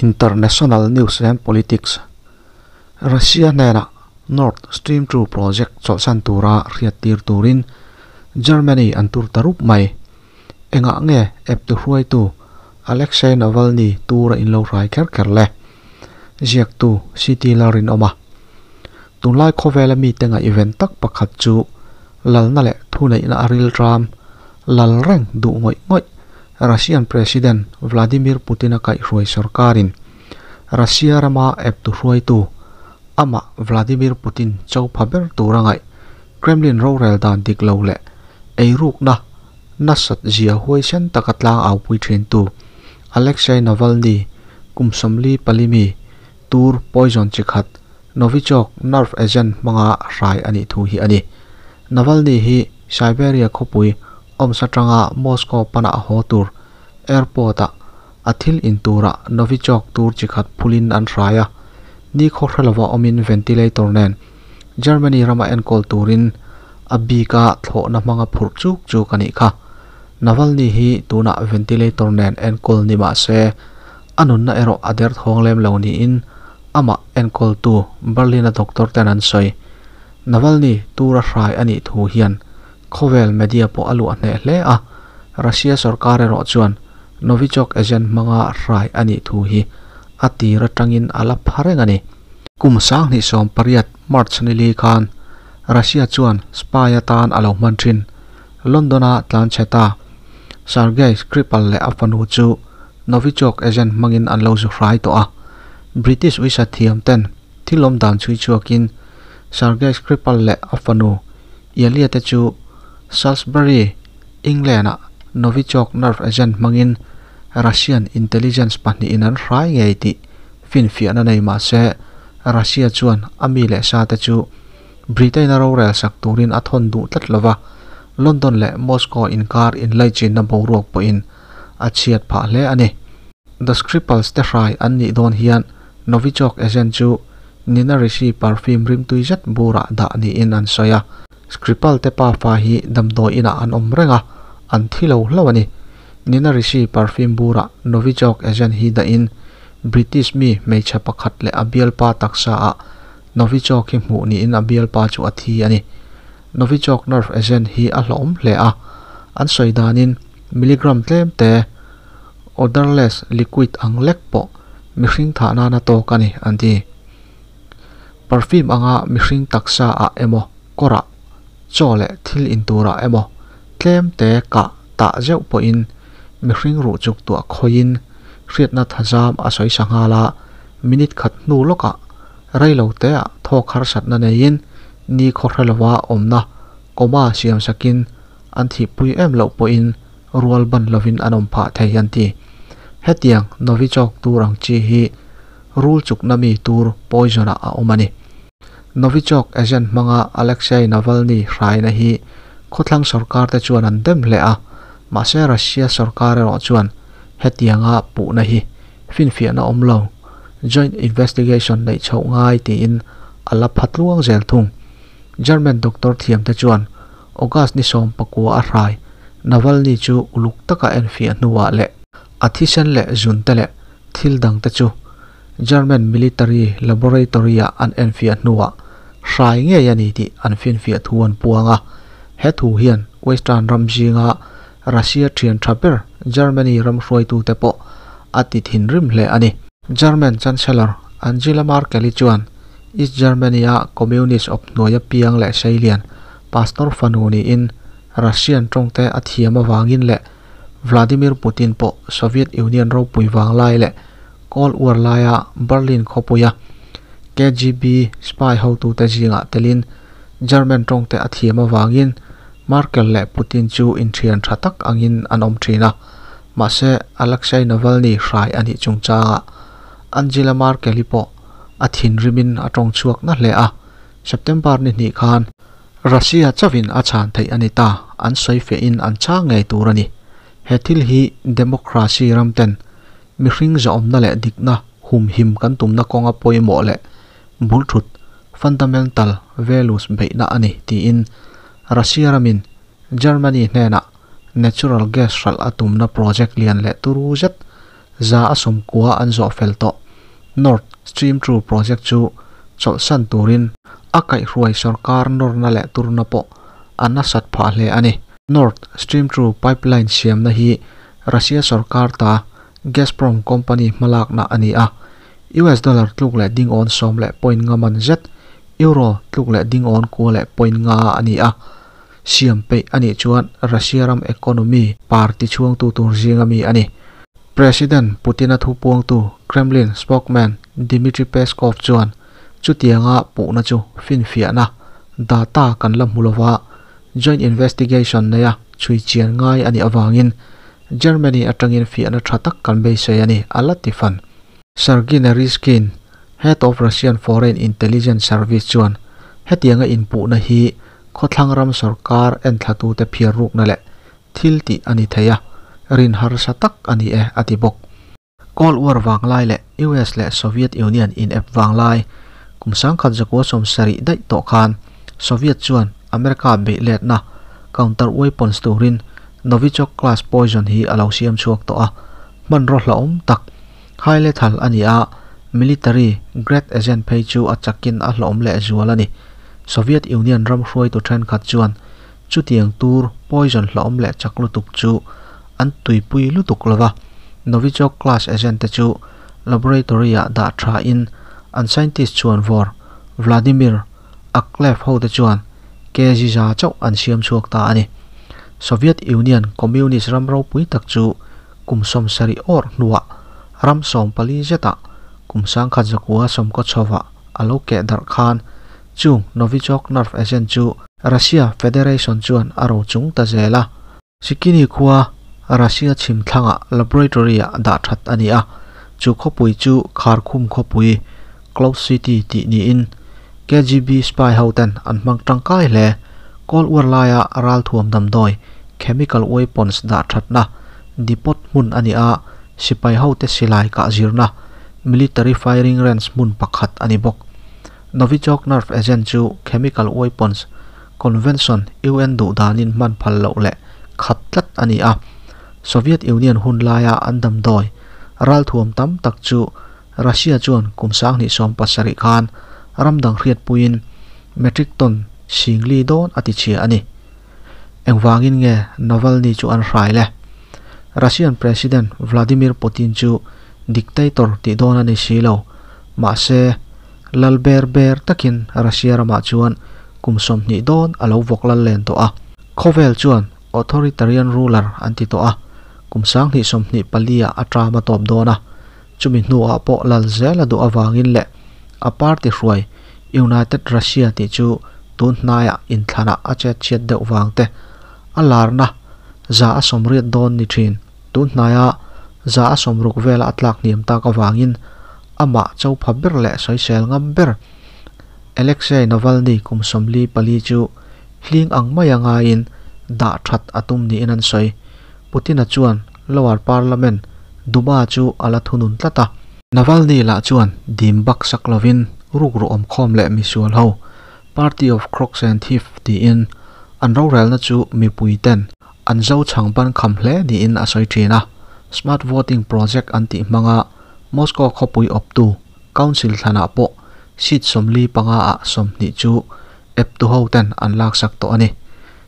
International News and Politics Russia hnenah Nord Stream 2 project chawlhsan tura hriattir turin Germany an tur ta rup mai. Engah nge eptu hruaitu Alexei Navalny tura in lo hrai kher kher le? Ziaktu CT Lalrinawma. Tunlai khawvela mite ngaihven tak pakhat chu lalna leh thuneihna a rilram lal reng duh ngawih ngawih Russian President Vladimir Putin-a kaihhruai sorkarin Russia rama eptu hruaitu amah Vladimir Putin cho pha ber tura ngaih Kremlin rorel dan dik lo leh eirukna nasat zia huaisen taka tlang au pui thin tu Alexei Navalny kum 44 mi tur poison chikhat Novichok nerve agent hmanga hrai ani thu hi ani. Navalny hi Siberia khawpui Omsk atanga Moscow pana a haw tur airport ah a thil in tura Novichok tur chikhat phulin an hrai a, ni khaw hrelova awmin ventilator nen Germany rama enkawl turin a bika thlawhna hmanga phurh chuk chuk anih kha. Navalny hi tunah ventilator nen enkawl ni mah se a nunna erawh a der thawng lem lo niin amah enkawltu Berlin-a doctor ten an sawi. Navalny tura hrai anih thu hian khawvel media pawh a luah hneh hle a, Russia sorkar erawh chuan Novichok agent hmanga hrai anih thu hi a tir atangin a la pha reng a ni. Kum 2018 March ni li khan Russia chuan spy atan a lo hman thin London-a tlanchhe ta Sergei Skripal leh a fanu chu Novichok agent hmangin an lo zu hrai tawh a. British uisa thiam ten thil awm dan chhui chhuakin Sergei Skripal leh a fanu Yulia te chu Salisbury, England-ah Novichok nerve agent hmangin Russian intelligence pahnihin an hrai ngei tih finfiahna nei mah se Russia chuan a mi leh sa te chu Britain-a rorel sak turin a thawn duh tlat lova, London leh Moscow inkar inlaichinna boruak pawhin a chhiat phah hle a ni. The Skripals te hrai an nih dawn hian Novichok agent chu Nina Ricci perfume rimtui zet burah dah niin an sawi a. Skripal te pafa hi damdawi inah an awm reng a, an thi lo hlauh a ni. Nina Ricci perfume burah Novichok agent hi dahin British mi hmeichhe pakhat leh a bialpa taksa ah Novichok hi hmuh niin a bialpa chu a thi a ni. Novichok nerve agent hi a hlawhawm hle a, an sawi danin milligram tlem te odorless liquid ang lek pawh mihring thah nana tawk a ni an ti. Perfume anga mihring taksa ah emaw kawrah chaw leh thil in turah emaw tlem te kah tah zeuh pawhin mihring ruh chuk tuah khawiin hriatna thazam a sawi sa nghal a, minute khat hnu lawkah reilo te ah thawk harsatna neiin ni khaw hrelova awmna coma siam sakin an thihpui em loh pawhin rual ban lovin an awm phah thei an ti. Hetiang Novichok tur ang chi hi rul chukna mi tur poison ah a awm a ni. Novichok agent hmanga Alexei Navalny hraina hi khawthlang sorkar te chuan an dem hle a, mahse Russia sorkar erawh chuan hetianga puhna hi finfiahna awm lo, joint investigation neih chhoh ngai tiin a la pha tluang zel thung. German doctor thiam te chuan August ni 19 a hrai Navalny chu uluk taka enfiah hnuah leh a thisen leh zun te leh thil dang te chu German military laboratory ah an enfiah hnuah hrai ngei a ni tih an finfiah thu an puang a. He thu hian Western ram zinga Russia thian tha ber Germany ram hruaitute pawh a ti thinrim hle a ni. German Chancellor Angela Merkel-i chuan East Germany-a Communist awp hnuaia piang leh seilian pastor fanu niin Russian tawngte a thiam avangin leh Vladimir Putin pawh Soviet Union ropui vang lai leh Cold War laia Berlin khawpuia KGB spy hotute zingah telin German tawngte a thiam avangin Merkel leh Putin chu inthian tha tak angin an awm thin a. Mahse Alexei Navalny hrai anih chungchangah Angela Merkel-i pawh a thinrimin a tawng chhuak na hle a. September ni hnih khan Russia chauhin a chhan theih a ni ta, an sawi fehin an chhang ngei tur a ni. He thil hi democracy ram ten mihring zahawmna leh dikna humhim kan tumna kawnga pawimawh leh bulthut, fundamental values, beihna a ni tiin Russia ramin Germany hnenah natural gas hralh a tumna project lian leh turu zet 90% an zawh fel tawh Nord Stream 2 project chu chawlhsan turin a kaihhruai sorkar nawrna leh turna pawh a nasat phah hle a ni. Nord Stream 2 pipeline siamna hi Russia sorkar ta Gazprom company hmalakna a ni a, US dollar tluk leh dingawn sawm leh point nga man zet, Euro tluk leh dingawn kua leh point nga a ni a, siam peih a nih chuan Russia ram economy par tichhuangtu tur zinga mi a ni. President Putin-a thupuangtu Kremlin spokesman Dmitry Peskov chuan chutianga puhna chu finfiahna, data, kan la hmu lova, joint investigation neia chhui chian ngai a nih avangin Germany atangin fiahna tha tak kan beisei a ni, a la ti fan. Sergei Naryshkin, head of Russian Foreign Intelligence Service chuan hetianga inpuhna hi khawthlang ram sorkar enthlatute phiar rukna leh thil tih a ni thei a, rin harsa tak a ni e, a ti bawk. Cold War vanglai leh US leh Soviet Union inep vanglai kum 1970 daih tawh khan Soviet chuan America beih letna counter weapons turin Novichok class poison hi a lo siam chhuak tawh a, hmanraw hlauhawm tak, high lethal a ni a, military grade agent phei chu a chakin a hlauhawm lehzual a ni. Soviet Union ram hruaitu thenkhat chuan Chutiang tur poison hlauhawm leh chak lutuk chu an tuipui lutuk lo va, Novichok class agent te chu laboratory ah dah tha in an scientist chuan vawr Vladimir Aklev ho te chuan kg za chauh an siam chhuak ta a ni. Soviet Union communist ram ropui tak chu kum 70 awrh hnuah ram 14 zetah kum 1990 chhovah a lo keh darh khan Chung Novichok nerve agent chu Russia Federation chuan a ro chung ta zel a. Sikini khua Russia chhim thlangah laboratory-ah dah that a ni a, chu khawpui chu Kharkhum khawpui, Closed City, tih niin KGB spy hoten an hmang tangkai hle. Cold War laia ralthuam damdawi, chemical weapons, dah thatna depot hmun a ni a, sipai hote silai kah zirna, military firing range, hmun pakhat a ni bawk. Novichok nerve agent chu chemical weapons convention UN duh danin hman phal loh leh khap tlat a ni a. Soviet Union hun laia an damdawi ralthuam tam tak chu Russia chuan kum 2017 khan ram dang hriatpuiin metric ton 4000 dawn a tichhia a ni. Engvangin nge Navalny chu an hrai le? Russian President Vladimir Putin chu dictator tih dawn a ni si lo. Mahse, lal ber ber takin Russia ramah chuan kum 20 dawn a lo vawk lal len tawh a. Khawvel chuan authoritarian ruler an ti tawh a, kum 2024 ah a term a tawp dawn a. Chumi hnuah pawh lal zel a duh avangin leh a party hruai United Russia tih chu tun hnaiah inthlanah a chet chhiat deuh vang te, a larna 80% dawn ni thin tun hnaia 60% vela a tlak hniam tak avangin amah chopha ber leh sawisel ngam ber Alexei Navalny kum 44 chu hling ang maia ngaiin dah that a tum niin an sawi. Putin-a chuan Lower Parliament, Duma chu a la thunun tlat a. Navalny lah chuan dim bak sak lovin rukru awmkhawm leh misual ho, Party of Crooks and Thieves tiin an rorelna chu mipui ten an zo chhang ban kham hle niin a sawi thin a. Smart Voting Project an tih hmanga Moscow khawpui awptu Council thlanah pawh seat 45 ah 20 chu eptu ho ten an laksak tawh a ni.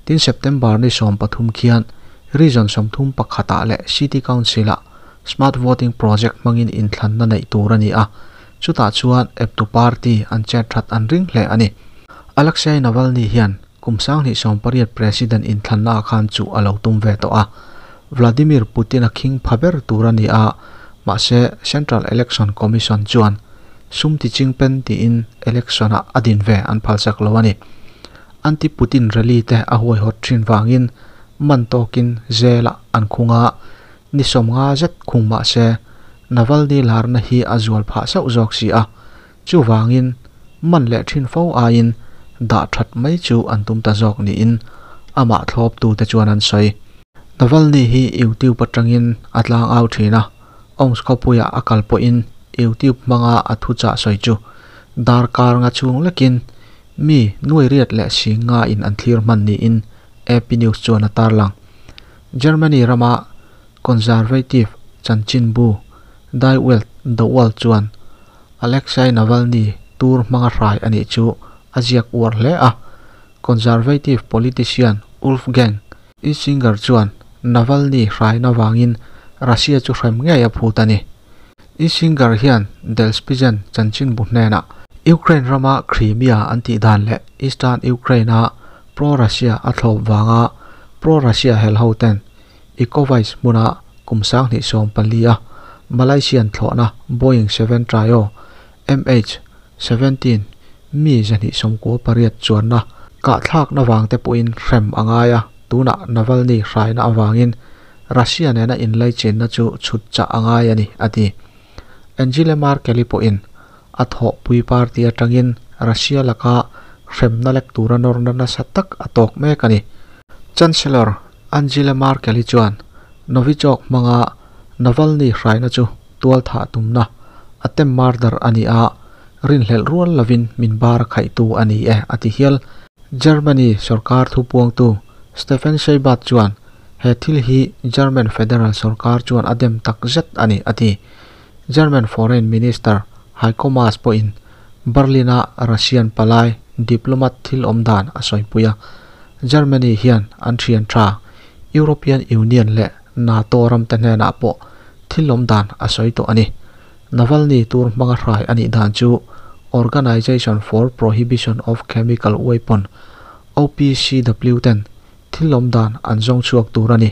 Tin September ni 13 khian Region 31 ah leh City Council ah Smart Voting Project hmangin inthlanna neih tur a ni a, chutah chuan eptu party an chet that an ring hle a ni. Alexei Navalny hian kum 2018 President inthlanna ah khan chuh a lo tum ve tawh a, Vladimir Putin-a khing pha ber tur a ni a, mahse Central Election Commission chuan sum ti chingpen tiin election-ah a din ve an phalsak lo a ni. Anti-Putin rally te a huaihawt thin vangin man tawkin jail-ah an khung a, ni 50 zet khung mah se Navalny larna hi a zual phah sauh zawk si a, chuvangin man leh thin fo aiin dah that mai chu an tum ta zawk niin amah thlawptute chuan an sawi. Navalny hi YouTube atangin a tlang au thin a, Omsk khawpuiah a kal pawhin YouTube hmanga a thuchah sawi chu darkar nga chhung lekin mi nuai riat leh 5000 in an thlir hman niin AP News chuan a tarlang. Germany rama Conservative chanchinbu Die Welt, The World, chuan Alexei Navalny tur hmanga hrai a nih chu a ziak uar hle a. Conservative politician Wolfgang Ischinger chuan Navalny hraina vangin Russia chu hrem ngei a phut a ni. Ischinger hian Der Spiegel chanchinbu hnenah Ukraine rama Crimea an tih dan leh Eastern Ukraine-a pro-Russia a thlawp vanga pro-Russia hel hoten Ecovice hmuna kum 2014 a Malaysian thlawhna Boeing 7 Trio MH17 mi 298 chuanna kahthlakna vangte pawhin hrem a ngai a, tunah Navalny hraina avangin Russia nena inlaichinna chu chhut chah a ngai a ni, a ti. Angela Merkel-i pawhin a thawhpui party atangin Russia laka hremna lek tura nawrna nasa tak a tawk mek a ni. Chancellor Angela Merkel-i chuan Novichok hmanga Navalny hraina chu tualthah tumna attempt murder a ni a, rinhlelh rual lovin min bar khaihtu a ni e, a ti hial. Germany sorkar thupuangtu Steffen Seibert chuan he thil hi German federal sorkar chuan a dem tak zet a ni, a ti. German Foreign Minister Heiko Maas pawhin Berlin-a Russian palai diplomat thil awm dan a sawipui a, Germany hian an thian tha European Union leh NATO ramte hnenah pawh thil awm dan a sawi tawh a ni. Navalny tur hmanga hrai a nih dan chu Organization for Prohibition of Chemical Weapon, OPCW, ten thil awm dan an zawng chhuak tur a ni.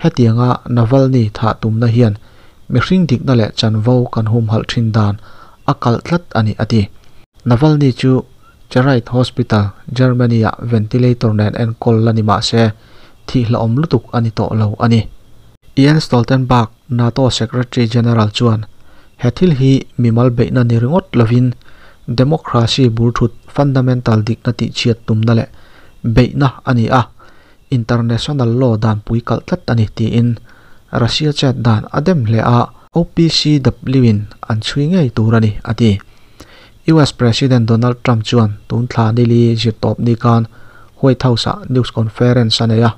Hetianga Navalny thah tumna hian mihring dikna leh chanvo kan humhalh thin dan a kalh tlat a ni, a ti. Navalny chu Charite Hospital, Germany-ah ventilator nen enkawl la ni mah se thihhlauhawm lutuk a ni tawh lo a ni. Jens Stoltenberg, NATO Secretary General chuan he thil hi mimal beihna ni ringawt lovin democracy bul thut fundamental dikna tihchhiat tumna leh beihna a ni a, international law dan pui kalh tlat a ni tiin Russia chet dan a dem hle a, OPCW-in an chhui ngei tur a ni, a ti. US President Donald Trump chuan tun thla nili zirtawp ni khan White House-ah news conference a nei a,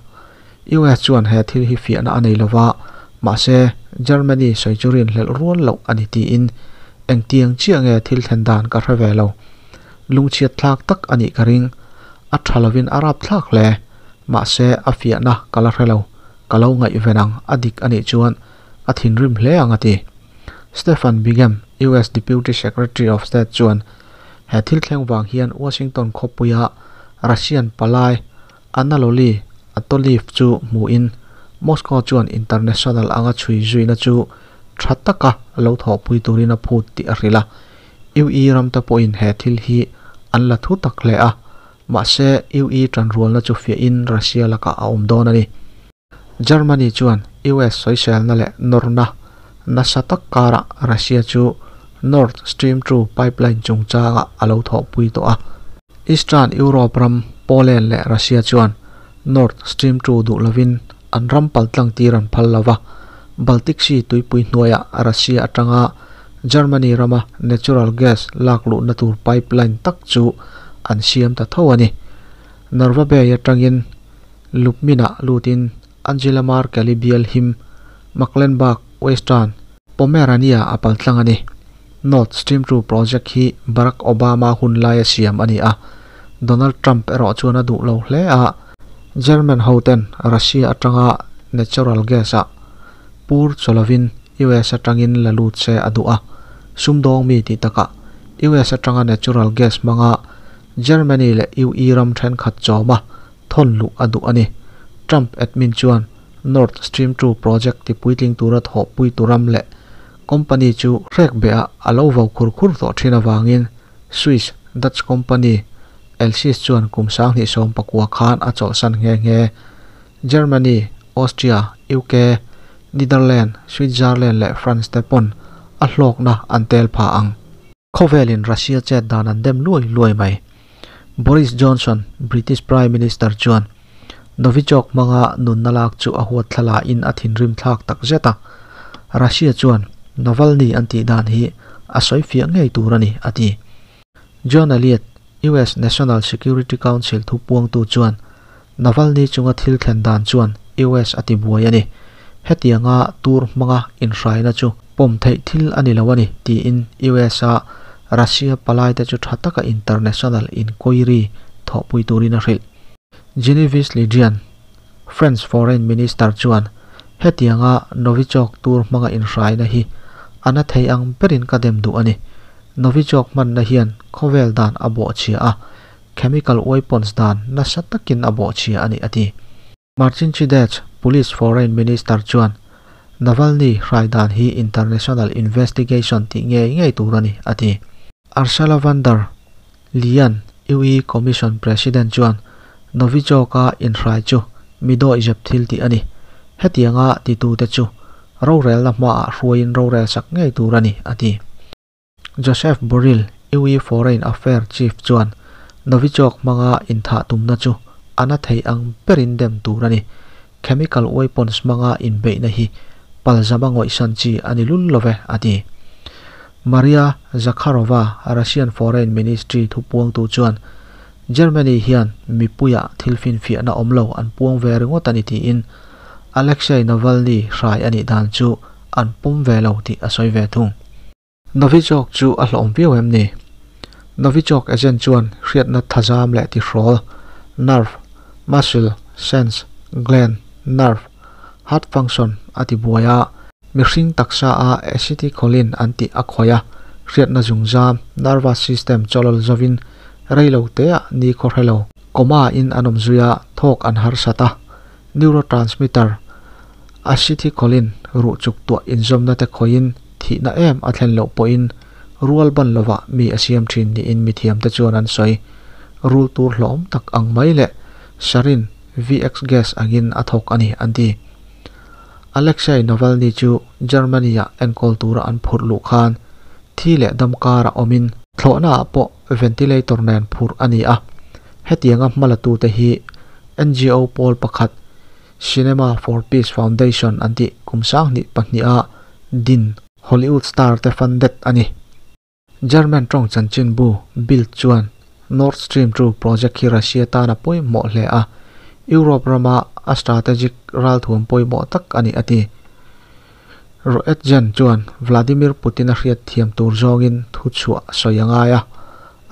US chuan he thil hi fiahna a nei lova, mahse Germany sawi chu rinhlelh rual loh a ni tiin engtiang chiah nge thil thlen dan ka hre ve lo. Lungchhiat thlak tak a nih ka ring. A tha lovin a rap thlak hle. Mahse a fiahna ka la hre lo. Ka lo ngaihven ang a dik a nih chuan a thinrim hle ang a ti. Stephen Biegun, US Deputy Secretary of State chuan he thil thleng vang hian Washington khawpuia Russian palai Anatoly Antonov chu hmuhin Moscow chuan international anga chhui zuina chu tha taka lo thawhpui turin a phut tih a hrilh a. UE ramte pawhin he thil hi an la thu tak hle a, mahse UE tanrualna chu fiahin Russia lakah a awm dawn a ni. Germany chuan US sawiselna leh nawrna nasa tak karah Russia chu Nord Stream 2 pipeline chungchangah a lo thawhpui tawh a. Eastern Europe ram Poland leh Russia chuan Nord Stream 2 duh lovin an ram paltlang tir an phal lova, Baltic Sea tuipui hnuaiah Russia atanga Germany rama natural gas lak luhna tur pipeline tak chu an siam ta tho a ni. Narva Bay atangin Lubmin-ah lutin Angela Merkel-i bial him Mecklenburg Western Pomerania a paltlang a ni. Nord Stream 2 project hi Barack Obama hun laia siam a ni a, Donald Trump erawh chuan a duh lo hle a, German hoten Russia atanga natural gas a pur chaw lovin US atangin la lut se a duh a, sumdawng mi tih takah US atanga natural gas hmanga Germany leh UE ram thenkhat chawma thawn luh a duh a ni. Trump admin chuan Nord Stream 2 project tipuitling tura thawhpui tu ram leh company chu hrek beah a lo vo khur khur tawh thin awangin Swiss Dutch company Elsis chuan kum 2019 khan a chawlhsan nghe nghe. Germany, Austria, UK, Netherlands, Switzerland leh France te pawn a hlawkna an tel pha ang. Khawvelin Russia chet dan an dem luai luai mai. Boris Johnson, British Prime Minister chuan Novichok hmanga nunna lak chu a huat thlala in a thinrim thlak tak zet a. Russia chuan Navalny an tih dan hi a sawi fiah ngei tur a ni, a ti. John Elliott, US National Security Council thupuangtu chuan Navalny chunga thil thlen dan chuan US a ti buai a ni. Hetianga tur hmanga inhraina chu Pawm theih thil a ni lo a ni, tiin US-a Russia palaite chu tha taka international inquiry thawhpui turin a hrilh. Genevieve Le Drian, French Foreign Minister chuan hetianga Novichok tur hmanga inhraina hi a na thei ang berin ka dem duh a ni. Novichok hmanna hian khawvel dan a bawhchhia a, chemical weapons dan nasa takin a bawhchhia a ni, a ti. Marcin Przydacz, Polish Foreign Minister chuan Navalny hrai dan hi international investigation tih ngei ngei tur a ni, a ti. Ursula von der Leyen, UE Commission President chuan Novichok-a inhrai chu mi dawihzep thil tih a ni. Hetianga titute chu rorelna hmaah hruaiin rorel sak ngei tur a ni, a ti. Josep Borrell, UE Foreign Affairs Chief chuan Novichok hmanga inthah tumna chu a na thei ang berin dem tur a ni. Chemical weapons hmanga inbeihna hi palzama ngawihsan chi a ni lul lo ve, a ti. Maria Zakharova, Russian Foreign Ministry thupuangtu chuan Germany hian mipuiah thil finfiahna awm lo an puang ve ringawt a ni tiin Alexei Navalny hrai a nih dan chu an pawm ve lo tih a sawi ve thung. Novichok chu a hlawm viau em ni? Novichok agent chuan hriatna thazam leh tihrawl, nerve, muscle, sense, gland, nerve, heart function a ti buai a, mihring taksa a acetylcholine an tih a khawih a, hriatna zungzam, nervous system chawlawl zovin reilo teah ni khaw hrelo, coma in an awm zui a, thawk an harsat a, neurotransmitter acetylcholine ruh chuk tuah inzawmna te khawihin thihna em a thlen loh pawhin rual ban lovah mi a siam thin niin mithiam te chuan an sawi. Rul tur hlawm tak ang mai leh sarin VX gas angin a thawk a ni an ti. Alexei Navalny chu Germany-ah enkawl tura an phurh luh khan thi leh dam karah awmin thlawhnaah pawh ventilator nen phurh a ni a. Hetianga hmalatute hi NGO pawl pakhat Cinema for Peace Foundation an tih kum sanghnih pahniha din Hollywood star te funded a ni. German tawng chanchin bu Bild chuan Nord Stream 2 project hi Russia tana pawimawh hle a, Europe rama a strategic ralthuam pawimawh tak a ni a ti. Roentgen chuan Vladimir Putin a hriat thiam tur zawngin thu chhuah sawi a ngai a,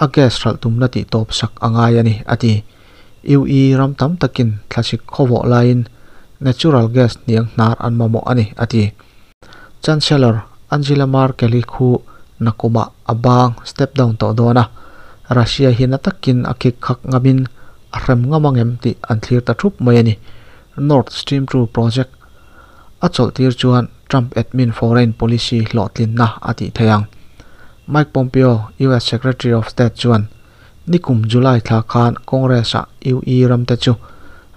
a gas hralh tumna tih tawp sak a ngai a ni a ti. UE ram tam takin thlasik khawvawh laiin natural gas hniang hnar an mamawh a ni a ti. Chancellor Angela Merkel-i khu nakuma a bang step down tawh dawn a, Russia hi na takin a khik khak ngamin a hrem ngam angem tih an thlir ta thup mai a ni. Nord Stream 2 project a chawlhtir chuan Trump admin foreign policy hlawhtlinna a tih thei ang. Mike Pompeo, US Secretary of State chuan nikum July thla khan Congress-ah UE ramte chu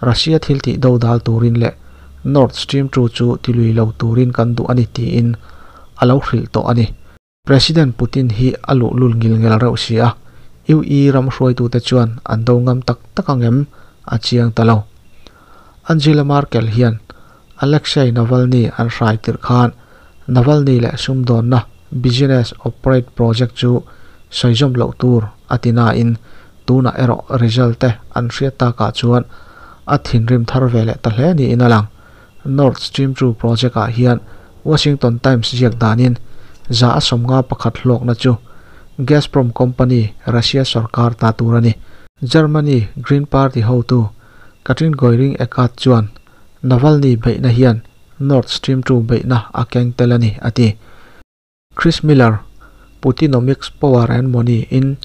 Russia thil tih do dal turin leh Nord Stream 2 chu tilui lo turin kan duh a ni tiin a lo hrilh tawh a ni. President Putin hi a luh lul ngil ngel reuh si a, UE ram hruaitute chuan an do ngam tak tak angem a chiang ta lo. Angela Merkel hian Alexei Navalny an hrai tirh khan Navalny leh sumdawnna business operate project chu sawi zawm loh tur a ti nain tunah erawh result te an hriat takah chuan a thinrim thar ve leh ta hle niin a lang. Nord Stream 2 project ah hian Washington Times ziak danin za a sawmnga pakhat hlawkna chu Gazprom company Russia sarkar ta tur a ni. Germany Green Party hotu Katrin Goering-Eckardt chuan Navalny beihna hian Nord Stream 2 beihna a keng tel a ni a ti. Chris Miller, Putinomics Power and Money in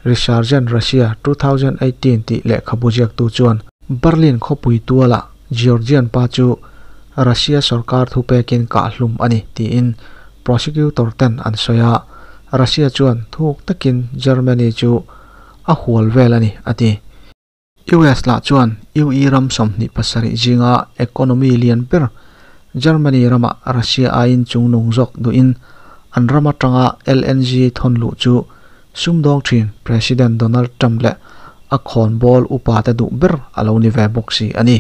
Resurgent Russia 2018 tih lehkhabu ziaktu chuan Berlin khawpui tualah Georgian pa chu Russia sarkar thu pekin kah hlum a ni tiin prosecutor ten an sawi a, Russia chuan thuk takin Germany chu a hual vel a ni a ti. US lah chuan UE ram 27 zinga economy lian ber Germany rama Russia aiin chungnung zawk duhin an rama tanga LNG thon lu chu sumdawng thin President Donald Trump leh a khawn ball upa te duh ber a lo ni ve bawk si a ni.